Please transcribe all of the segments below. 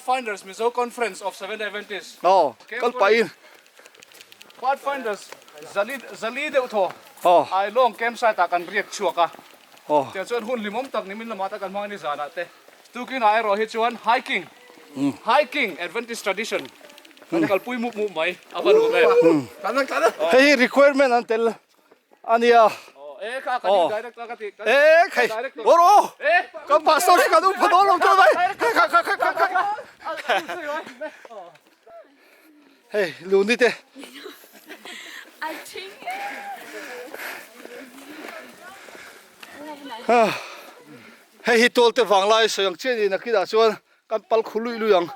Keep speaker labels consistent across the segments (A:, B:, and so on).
A: Pathfinders Mizo Conference of Seventh Adventist.
B: Aw, kal pahin.
A: Pathfinders zali zali deuh thaw.
B: Aw.
A: Ailawng campsite ah kan riak chhuak a.
B: Aw.
A: Tiang chuan hun hlimawm tak nimin lamah te kan hmang a ni zanah te. Tukinah erawh hi chuan hiking, hiking Adventist tradition kan kalpui mup mup mai a va nuam em.
B: Hei hi requirement an tel a nia.
A: Aw.
B: E khai awr aw kan pastor hi kan upha dawn lo chuan mai khai khai khai khai khai hei luni te hei hi tualte vanglai sawi ang chiah ni nakinah chuan kan pal khu luih luih ang.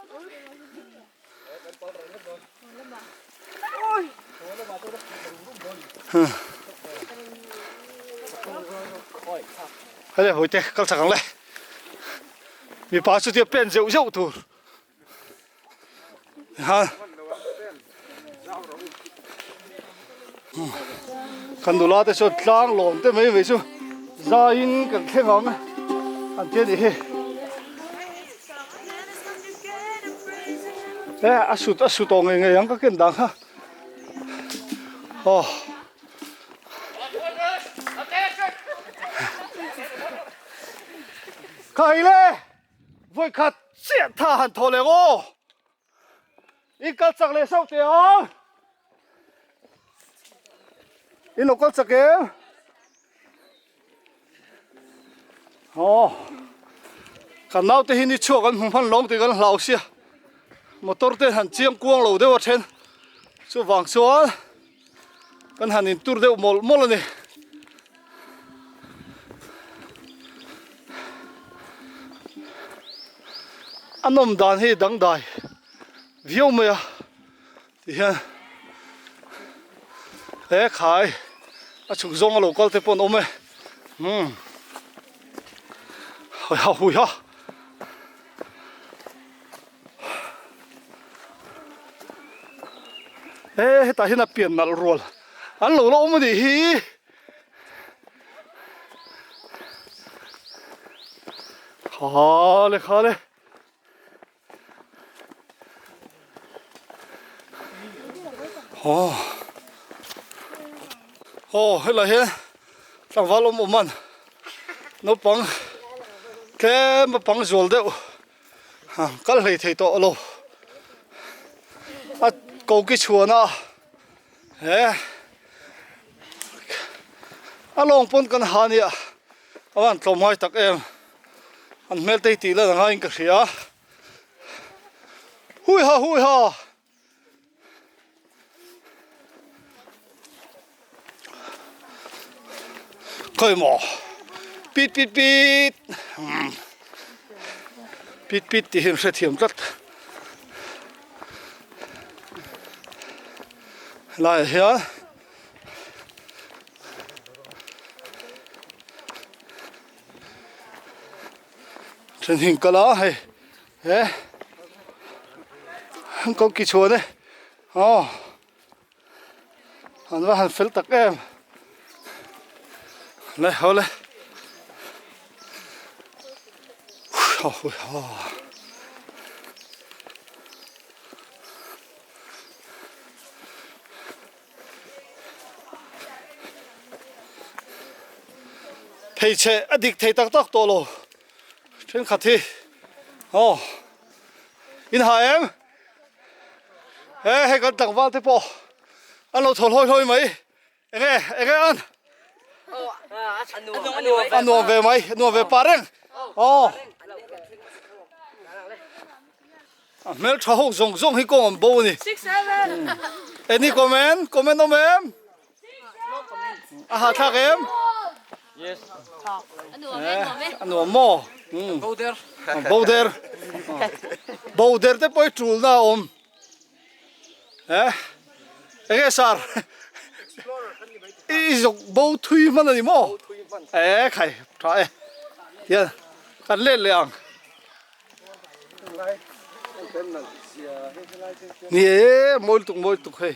B: Hei hawi te kal chak ang le mipa chu tia pen zeuh zeuh tur ha kan nula te chuan tlang lawm te mai mai chu zaiin kan thleng ang an tia nih hi. E a sut a su tawh ngei ngei ang ka ken dan kha aw kha hei le vawi khat chiah tha han thaw leh aw in kal chak leh sauh teh ang in lo kal chak em. Aw kan naute hi ni chhuak an hmu hman lawng tih kan hlau sia motor te han chiang kuang lo deuh a then chuvang chuan kan han in tur deuh mawlh mawlh a ni. A nawm dan hi dangdai viau mai a. Tihian he khai a chhuk zawng a lo kal te pawh an awm e umm hawi ha hui ha he hetah hian a pian nalh rual an lo la awm a nih hi khale khale. Aw aw helai hi tlangval awm awm an naupang tlem a pang zual deuh kal hlei thei tawh lo a koki chhuan a he a lawng pawn kan ha nia a van tlawm ngai tak em. An hmel te hi tih lan a ngaiin ka hria. Hui ha hui ha. Khawi maw? Pit pit pit. Pit pit tih hi an hrethiam tlat. Helaiah hian Then hing kal a hei he an ko ki chhuan e aw an va han fel tak em le ho le Pheichhe a dik thei tak tak tawh lo thenkhat hi aw in ha em he hei kan tlangval te pawh an lo thaw hlawi hlawi mai enge enge an a nuam ve mai a nuam ve pah reng aw. A hmel tha ho zawng zawng hi kawng an bo a ni. Any comment? Comment awm em? A ha thlak em?
A: Yes.
B: A nuam maw?
A: Bo der.
B: Bo der. Bo der te pawh hi tul na a awm. Eh? Enge sar? I zawk bo thui hman a ni maw? Eh khai tha e. Tian kan let leh ang. Ni e mawi lutuk mawi lutuk hei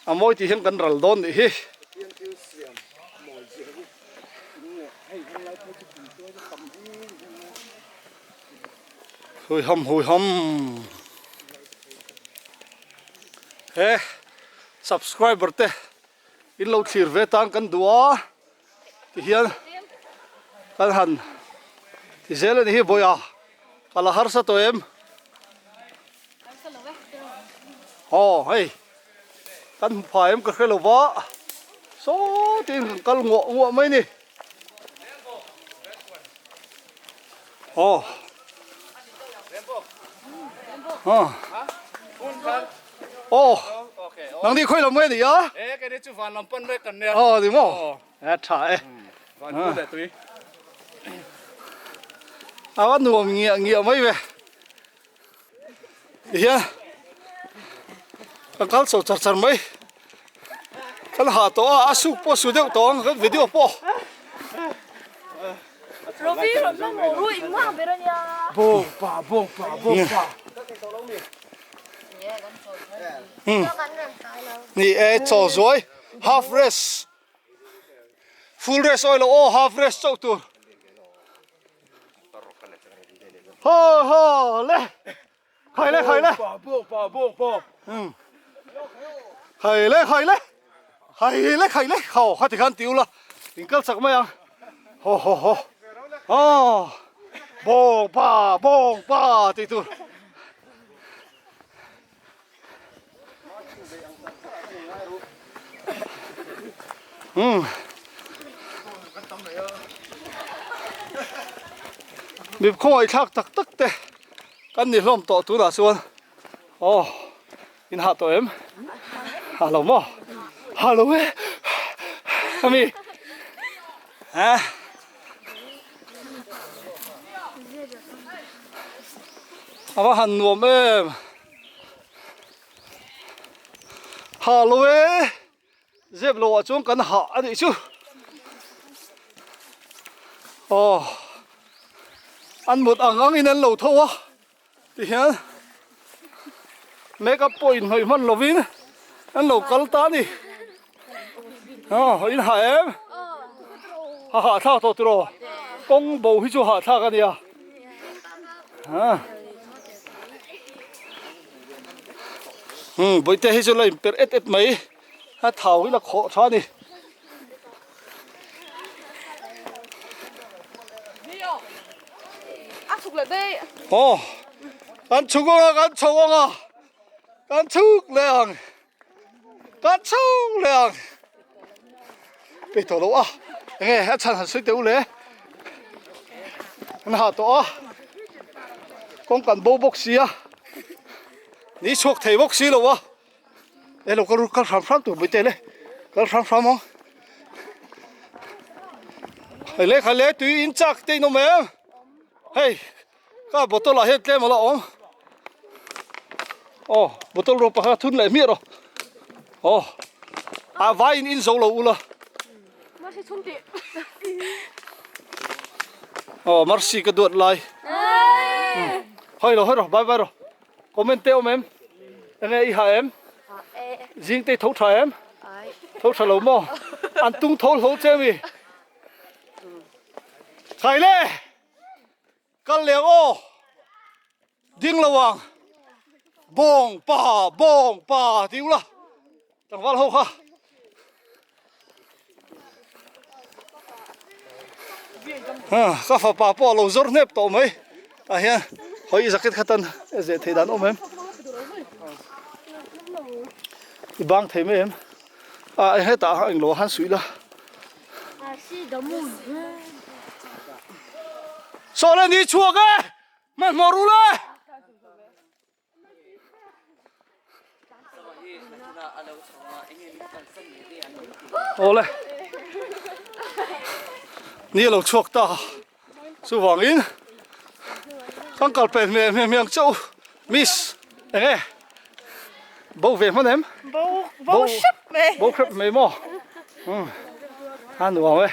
B: a mawi tih hian kan ral dawn nih hi. Hui ham hui ham. He subscriber te in lo thlir ve tan kan duh a tihian kan han ti zel a ni hi vawiah ka la harsa tawh em? Aw hei kan hmu phai em ka hre lo va saw tiin kan kal nguah nguah mai a ni. Aw aw aw nang ni khawi lam nge ni a? Aw ni maw? A tha e. A va nuam ngiah ngiah mai ve. Tihian kan kal chho char char mai. Kan hah tawh a, a suk pawh a su deuh tawh ang kan video pawh. Ni e chaw zuai half rest. Full rest awi lo aw half rest chauh tur. Ho ho le. Khai le khai le. Khai le khai le. Khai le khai le. Khau kha ti khan ti ula. In kal chak mai ang. Ho ho ho. Oh. Bawng pa bawng pa ti tur. Mi khawngaih thlak tak tak te kan ni hlawm tawh tunah chuan aw in hah tawh em hah lo maw hah lo e ami eh A va han nuam em. Hah lo e. Zep lo ah chuan kan hah a nih chu. Aw. An mut ang ang in an lo tho a. Tihian make up pawh inhnawih hman lovin an lo kal ta a ni. Aw in hah em? A hahthlak tawh tiraw? Kawng bo hi chu hahthlak a nia. Hmm, bawihte hi chu la inperh et et mai. A thau hi la khawh tha a ni. Aw, kan chhuk ang a, kan chho ang a, kan chhuk leh ang, kan chhuk leh ang. Peih tawh lo a, enge a chhan han sawi teh u le, an ha tawh a, kawng kan bo bawk si a, ni chhuak thei bawk si lo a. E lo kal kal hram hram tur mai te le kal hram hram ang hei le kha le tui in chak te in awm em hei ka bottle ah hian tlem a la awm aw bottle rawh pakhat thun leh hmiah rawh aw a vai in in zo lo ula aw mercy ka duat lai hawi lo hawi rawh bye bye rawh. Comment te awm em? Enge i ha em? Zing te tho tha em? Tho tha lo maw? An tung tho hlo che mi? Khai le! Kal leh ang aw! Ding lo ang! Bawng pa! Bawng pa! Ti ula! Tlangval ho kha! Ka fapa pawh a lo zawr hnep tawh mai tah hian hawi jacket kha tan a zeh theih dan awm em i bang thei mai em a hetah a englo han suih la saw le ni chhuak e hmanhmawh ru le. Awle ni a lo chhuak ta chuvangin kan kal pe hmel hmel hmel ang chauh miss eng e bo ve hman em
C: bo bo hrep mai
B: bo hrep mai maw a nuam e.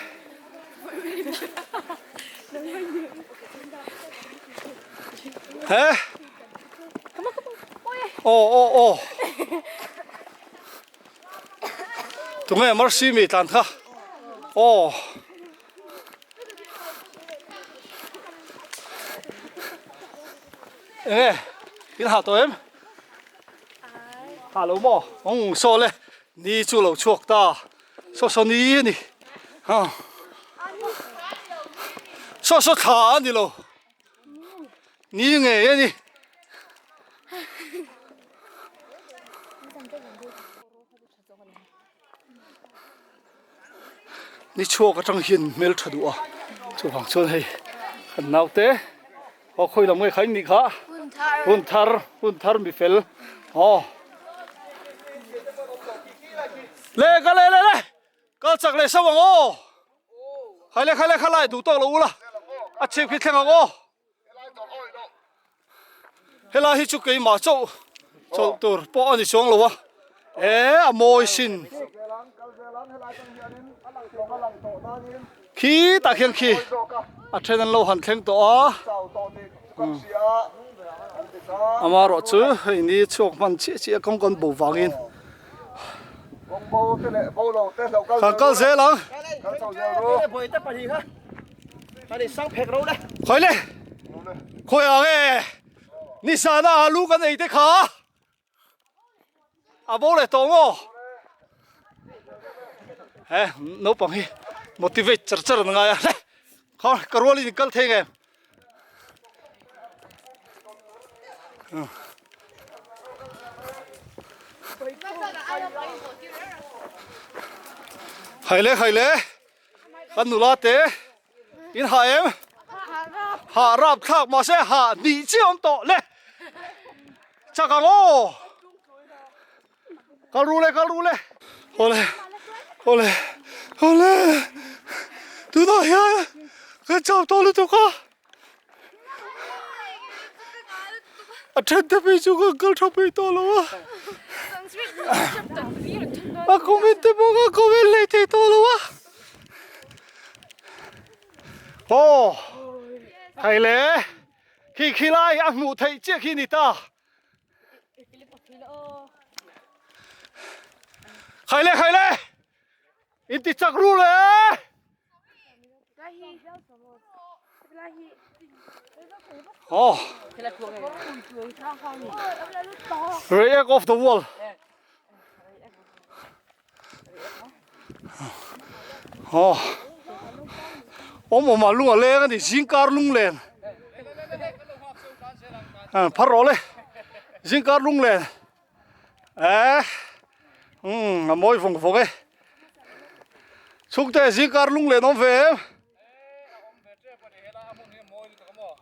B: He Aw aw aw Tunge Mercy mi tlan kha Aw Enge in ha tawh em? Ha lo maw? Ung saw le ni chu lo chhuak ta saw saw ni a ni ha saw saw thla a ni lo ni ngei a ni. Ni chhuak atang hian hmel tha duh a chuvang chuan hei kan naute aw khawi lam nge kha in nih kha hun thar hun thar mi fel aw le ka le le le kal chak leh sauh ang aw khai le khai le khalai duh tawk lo ula a chhip khi thleng ang aw. Helai hi chu keimah chauh chawlh tur pawh a ni chuang lo a, e a mawi sin. Khi tah khian khi a then an lo han thleng tawh a, amaherawh chu hei ni chhuak hman chiah chiah kawng kan bo vangin kan kal zel ang. Khawi le khawi ang e nisana alu kan ei te kha a bo leh tawh maw he naupang hi motivate char char an ngai a le khaw ka rual in kal thei nge Khai le khai le Kan nula te in ha em? Ha rap thlak mahse ha nih chiah awm tawh le. Chak ang aw. Kal ru le kal ru le. Awle awle awle tunah hian kan chau tawh lutuk a. A then te phei chu ka kal tha phei tawh lo a. A comment te pawh ka comment hlei thei tawh lo a. Aw hei le khi khi lai a hmuh theih chiah khi ni ta. Khai le khai le in ti chak ru le. Oh. React off the wall. Oh. Om om a lung a leng ani zingkar lung len. Phar rawh le. Zingkar lung len. Eh umm a mawi vawng vawng e chhungte zingkar lung len awm ve em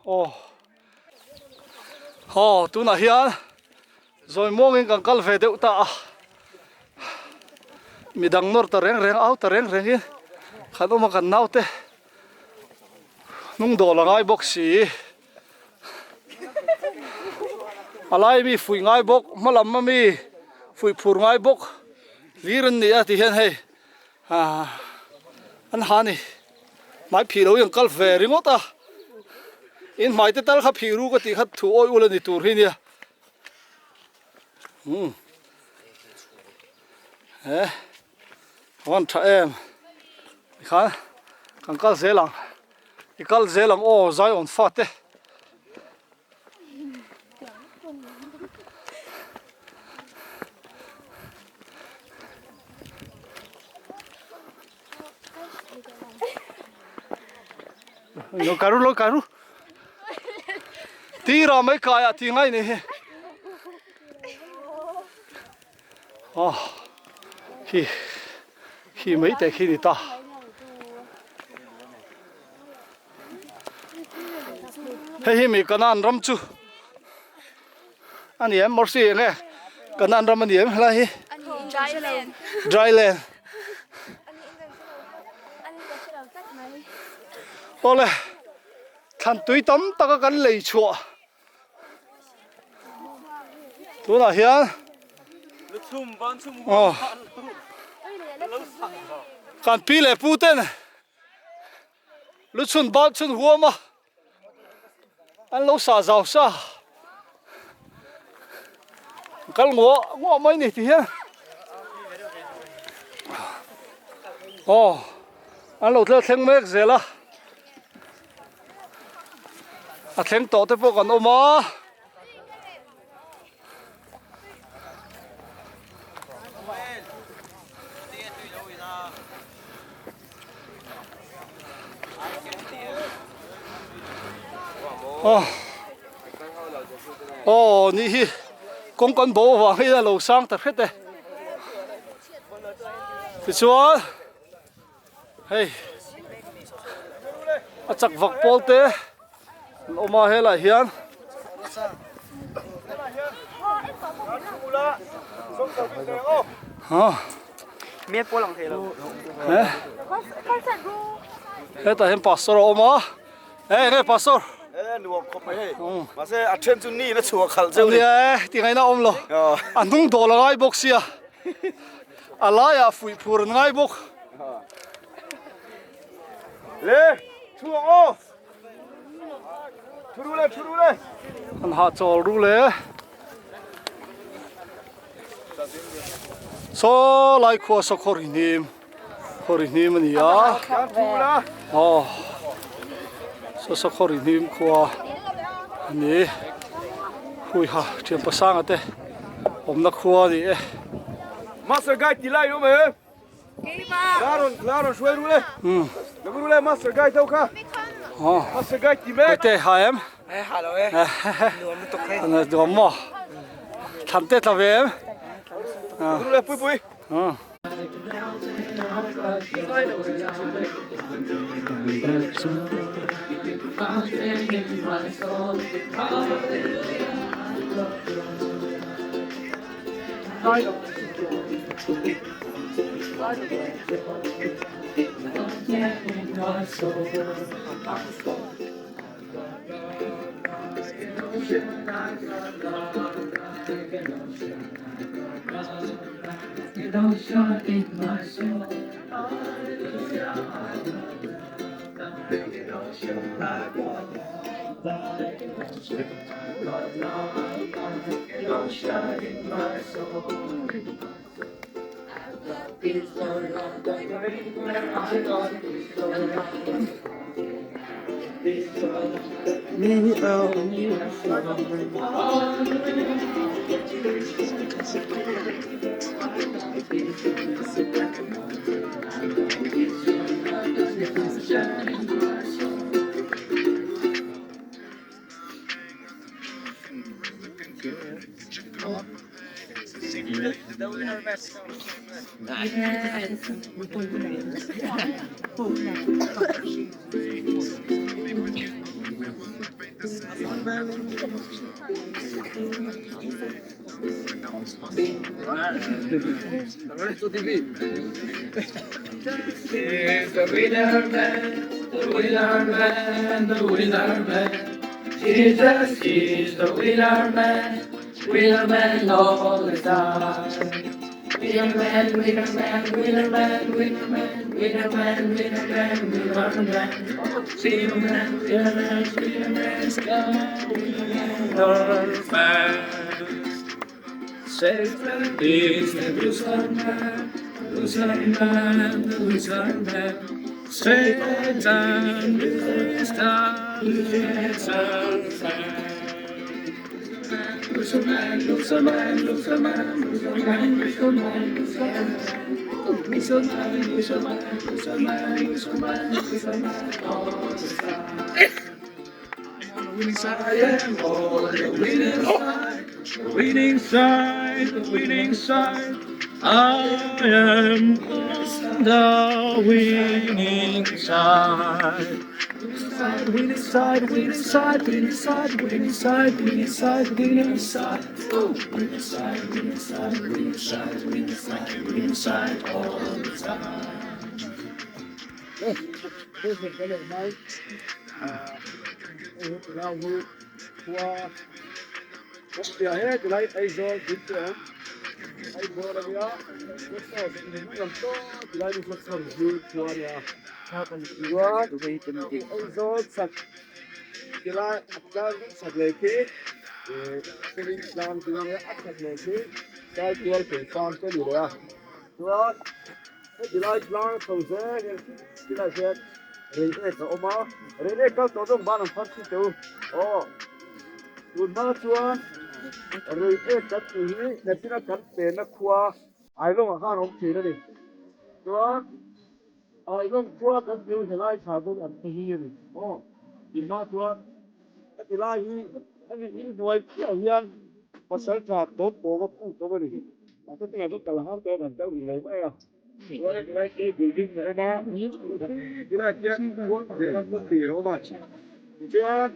B: aw haw tunah hian zawi muangin kan kal ve deuh ta a midang nawr ta reng reng au ta reng rengin kan awm a kan naute hnung dawl a ngai bawk si. A lai mi fuih ngai bawk hma lam a mi fuih phur ngai bawk hlir an ni a ti hian hei ah an ha ni hmai phih lo hi an kal ve ringawt a in hmai te tal kha phih ru ka tih kha thu awih ul a ni tur hi nia umm he a van tha em tikhan kan kal zel ang. I kal zel ang aw Zion fate. Lo karu lo karu. Tira mai kaya ti ngai ni hi. Aw khi khi mai te khi ni ta. Hei hi mi Kanan ram chu a ni em Mercy eng nge Kanan ram a ni em helai hi dry land awle thlan tui tam taka kan lei chhuah Tunah hian aw kan pi leh pu ten lu chhun ban chhun huam a an lo sah zau sa kal nguah nguah mai ni ti hian aw an lo thleng mek zel a. A thleng tawh te pawh kan awm a. Aw aw nih hi kawng kan bo avang hian a lo sang ta hret e tichuan hei a chak vak pawl te an awm a helaiah hian hetah hian pastor a awm a. Hei nge pastor.
D: E nuam khawp mai hei. Mahse a then chu ni na chhuah khalh cheu ni.
B: Nia e ti ngaihna awm lo. A hnung dawl a ngai bawk sia. A laiah fuih phur an ngai bawk.
D: Le chhuak aw. Thu ru le thu ru le.
B: An hah chawl ru le. Saw lai khua saw khaw ri hnim. Khaw ri hnim a ni a. Aw saw saw khaw ri hnim khua a ni. Hui ha thian pasanga te awmna khua a ni e.
D: Master guide ti lai awm e. Laron laron hruai ru le. Lo ru le master guide ho kha. Master guide ti mek.
B: Te ha em.
E: E ha lo e. Nuam lutuk hei.
B: Nuam maw. Thlan te tla ve em.
D: Ru le pui pui. Heti lai hi hemi in hnuai chiah hian pasaltha tawp pawng a puk tawp a ni. Mahse tunah chuan kal har tawh a kan kal rih lo mai a. Chuan heti lai hi building a awm a, ti lai hian khuang leh a kawttir a awm a. Tichuan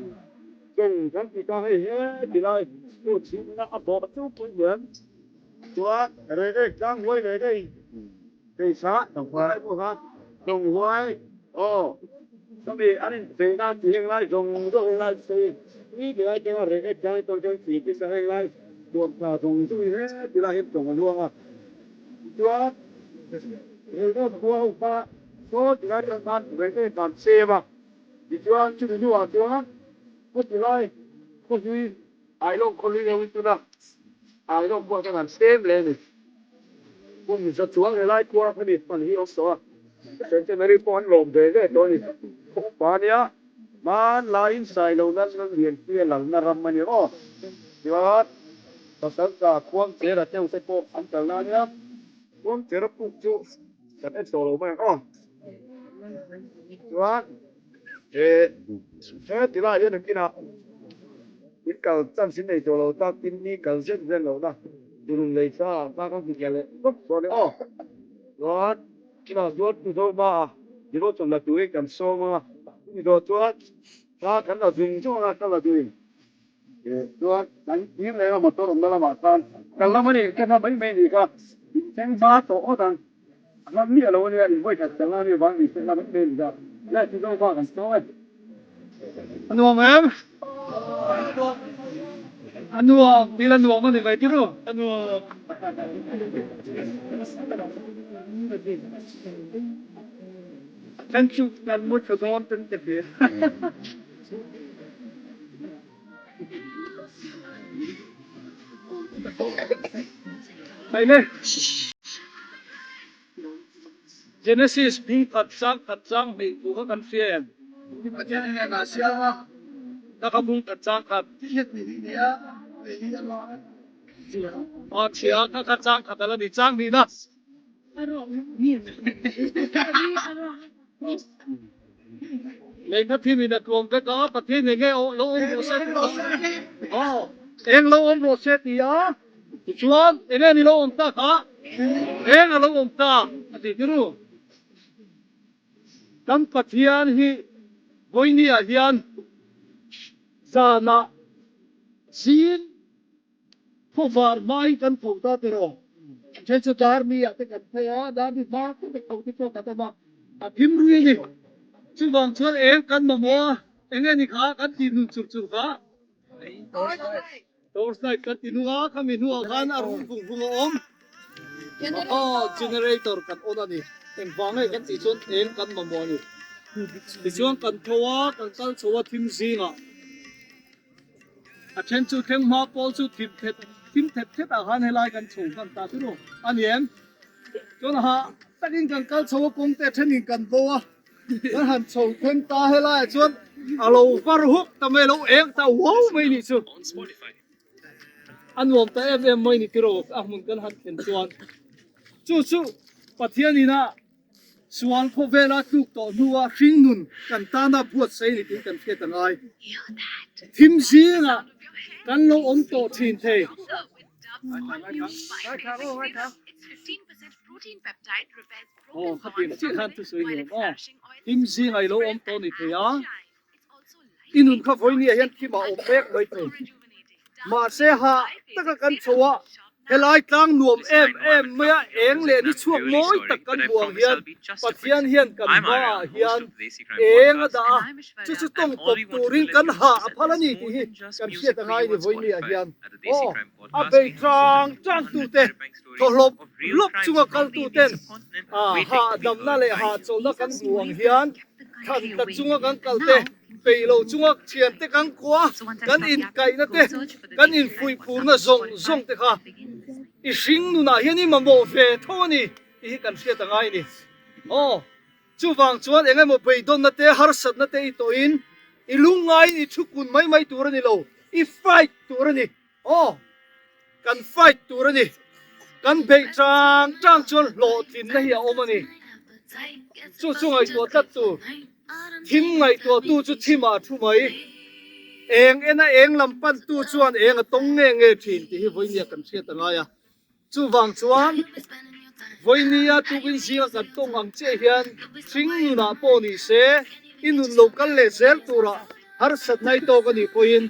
D: chawng kan tih ta hei heti lai chu chhimna a bawh chu pui hian chuan reh tlang huai leh rei. Keisa Donghuai pawh kha Donghuai aw chumi an incheina an tih heng lai zawng zawng heng lai chu ni ti lai keng a reh ek tlang tawh chuan chi tisa heng lai tuam tha zawng zawng in he ti lai hian tawng a luang a tichuan Renault khua ho kha saw ti lai chuan khan reh ek an sem a tichuan chumi hnuah chuan khaw ti lai khaw hlui Ailawng khaw hlui ho hi tuna Ailawng pawh chuan an sem hle a ni. Kum za chuang helai khua kha mi hman hi a awm tawh a, Centenary pawh an lawm ve ve tawh a ni. Khaw upa ania, hmanlaiin Sailo nan nan Lianpuia lalna ram a ni aw. Chuan Pasaltha Khuangchera te ho te pawh an kalna ania, Khuangchera puk chu kan en tawh lo mai ang aw. Chuan. He tilai hian nakinah in kal chance in nei tawh lo tak tin ni kal zen zen lo na turun lei sa ah kha ka hmu leh vak chuan e aw. Chuan tunah chuan tu zo hma a devotion la turin kan sawm a, chumi zawh chuan thla kan la zung zung a ka la duhin chuan kan thir leh a motor awmna lamah khan kal lam a ni ka hna mai mai ni kha in thleng hma tawh awt ang. A hlam miah lo ania, in vawi khat chang a mi vang ni se hlam em em zat lai chu zo vang an sawi.
B: A nuam em? A nuam, thil a nuam a ni mai tirh u? A nuam. Then chu kan mu tha dawn ten ka hria. Hei le, Genesis hming khat chang khat chang hnih thu kha kan hria em? Ka kha hmung khat chang khat. Aw chhia kha kha chang khat a la ni chang hnihna. Lehkha thim in a tuam vek a, Pathian eng nge lo awm rawh se tih a, aw eng lo awm rawh se tih a, tichuan eng nge ni lo awm ta kha, eng a lo awm ta a ti tir u. Kan Pathian hi vawinia hian zanah zing Khawvar hmain kan tho ta tiraw? Then chu dar mi ah te kan phei a, dar mi hma te te tho te pawh kan awm a, a thim rui a ni. Chuvang chuan eng kan mamawh a, eng nge ni kha kan tih nun chur chur kha? Torch light kan ti hnung a, khami hnuah khan a rum vung vung a awm. Aw, generator kan on a ni. Engvang nge kan tih chuan eng kan mamawh a ni. Tichuan kan tho a, kan kal chho a thim zingah. A then chu thleng hma pawl chu thim thet thim thet thet ah khan helai kan chho hman ta chu nu a ni em? Chuan ha takin kan kal chho a kawng te a thenin kan bo a, kan han chho then ta helai ah chuan a lo var huk ta mai a lo eng ta uau mai nih chu a nuam ta em em mai ni tiraw a hmun kan han thlen chuan chu chu Pathian ina Sual khawvela tluk tawh hnua hringnun kan tana buatsaih a ni tih kan hriat a ngai. Thim zingah kan lo awm tawh thin thei. Aw khatiang chiah khan thusawi nuam aw. Thim zingah i lo awm tawh ni thei a. I nun kha vawinia hian thim ah awm mek mai thei. Mahse hah taka kan chho a, helai tlang nuam em em mai a eng leh ni chhuak mawi tak kan hmuh ang hian Pathian hian kan hmaah hian eng a dah a, chu chu tawng tawp turin kan hah a phal a ni tih hi kan hriat a ngai ni vawinia hian. Aw, a bei tang tang tute, thaw hlawp hlawp chunga kal tuten hahdamna leh hahchawlhna kan hmuh ang hian Thlan ta chunga kan kal te, peih lo chunga thian te kan kua, kan inkaihna te, kan infuihphurna zawng zawng te kha i hring nunah hian i mamawh ve tho a ni tih hi kan hriat a ngai a ni. Aw, chuvang chuan eng emaw beidawnna te, harsatna te i tawhin i lungngaiin i thu kun mai mai tur a ni lo, i fight tur a ni. Aw, kan fight tur a ni. Kan beih chang chang chuan hlawhtlinna hi a awm a ni. Chu chu ngaihtuah tlat tur. Thim ngaihtuahtu chu thimah a thu mai. Eng ena eng lam pantu chuan eng a tawng nge nge thin tih hi vawinia kan hriat a ngai a. Chuvang chuan vawinia tukin zinga kan tawng ang chiah hian hring nunah pawh ni se i nun lo kal leh zel turah harsatna i tawk a nih pawhin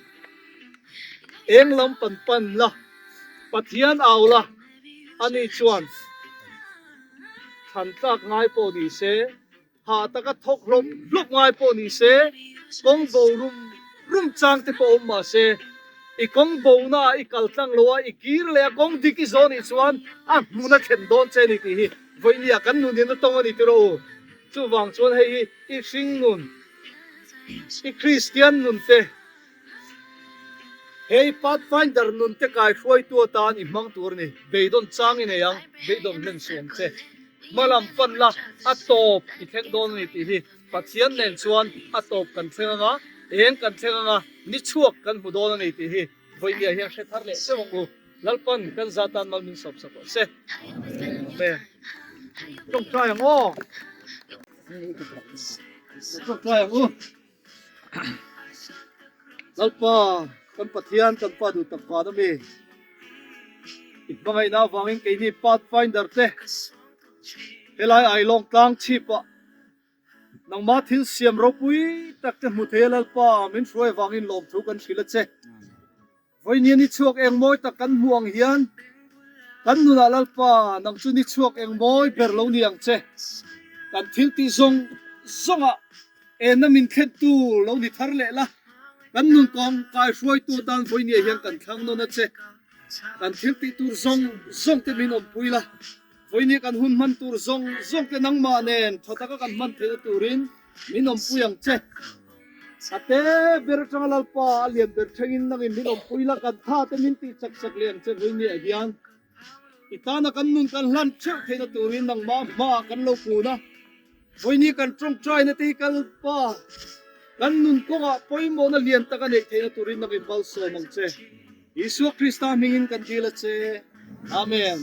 B: eng lam pan pan la, Pathian au la a nih chuan thlan tlak ngai pawh ni se. Hah taka thawk hlawp hlawp ngai pawh ni se, kawng bo rum rum chang te pawh awm mah se, i kawng bona ah i kal tlang lo a, i kir leh a kawng dik i zawh nih chuan a hmun a thlen dawn che ni tih hi vawinia kan nunin a tawng a ni tirh u. Chuvang chuan hei hi i hring nun, i Kristian nun te, Hei Pathfinder nun te kai hruaitu atan i hmang tur a ni. Beidawn chang i nei ang, beidawn hlen suam che. Hma lam pan la, a tawp i thleng dawn a ni tih hi Pathian nen chuan a tawp kan thleng ang a, eng kan thleng ang a, ni chhuak kan hmu dawn a ni tih hi vawinia hian hre thar leh cheu ang u. Lalpan kan za tan mal min sawp sak rawh se. Amen. Tawngtai ang aw. Tawngtai ang u. Lalpa, kan Pathian, kan Pa duh tak van a mi. I hmangaihna avangin keini Pathfinder te helai Ailawng tlang chhipah nangmah thil siam ropui tak te hmu thei a Lalpa min hruai avangin lawmthu kan hrilh a che. Vawinia ni chhuak eng mawi tak kan hmuh ang hian kan nunah Lalpa nang chu ni chhuak eng mawi ber lo ni ang che. Kan thil tih zawng zawngah enna min thlentu lo ni thar leh la, kan nun kawng kaihruaitu atan vawinia hian kan thlang nawn a che. Kan thil tih tur zawng zawng te min awmpui la, vawinia kan hun hman tur zawng zawng te nangmah nen tha taka kan hman theihna turin Min awmpui ang che. A te ber atanga Lalpa a lian ber thlengin nangin min awmpui la, kan tha te min tih chak sak leh ang che Ruinia hian i tana kan nun kan hlan theuh theihna turin nangmah hmaah kan lo kun a, vawiini kan tawngtaina te hi Lalpa kan nun kawngah pawimawhna lian tak a neih theihna turin nangin malsawm ang che. Isua Krista hmingin kan dil a che. Amen.